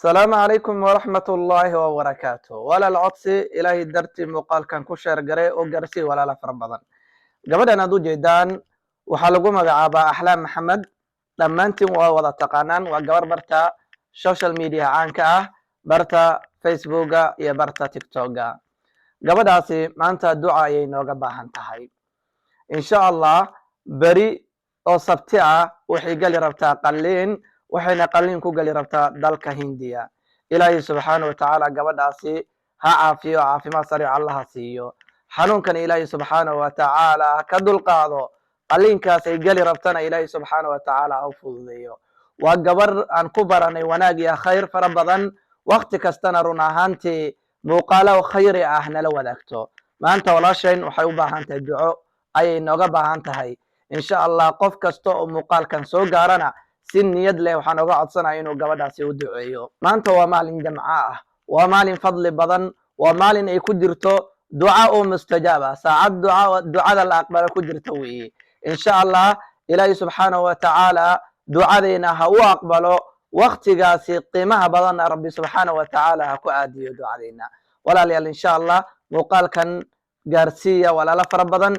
Asalaamu calaykum waraxmat ullaahi wabarakaatu. Walaal, codsi Ilaahay dartii muuqaalkan ku share garay oo garsii walaala fara badan. Gabadhan aad u jeedaan waxaa lagu magacaabaa Axlaam Maxamed. Dhammaantiin waa wada taqaanaan. Waa gabar barta social media caanka ah, barta Facebooka iyo barta TikToka. Gabadhaasi maanta duca ayay nooga baahan tahay, insha Allah. Beri oo Sabti ah waxay geli rabtaa qalliin, waxayna qalliin ku geli rabtaa dalka Hindiya. Ilaahay subxaana wa tacaala gabadhaasi ha caafiyo, caafimaad sariic Allaha siiyo. Xanuunkan Ilaahay subxaana wa tacaala ha ka dulqaado. Qalliinkaas ay geli rabtana Ilaahay subxaana wa tacaala ha u fududeeyo. Waa gabar aan ku baranay wanaag iyo khayr fara badan, wakti kastana run ahaantii muuqaalo khayri ah nala wadaagto. Maanta walaashayn waxay u baahan tahay, duco ayay nooga baahan tahay, insha Allah. Qof kasta oo muuqaalkan soo gaarana si niyad leh waxaan oga codsanaya inuu gabadhaasi u duceeyo. Maanta waa maalin jamco ah, waa maalin fadli badan, waa maalin ay ku jirto duca oo mustajaab ah, saacad duca ducada la aqbalo ku jirta weeye, insha Allah. Ilaahay subxaanahu wa tacaala ducadeyna ha u aqbalo. Waktigaasi qiimaha badanna Rabbi subxaanahu wa tacaala ha ku aadiyo ducadeyna. Walaalayaal, insha Allah muuqaalkan gaarsiiya walaalo fara badan.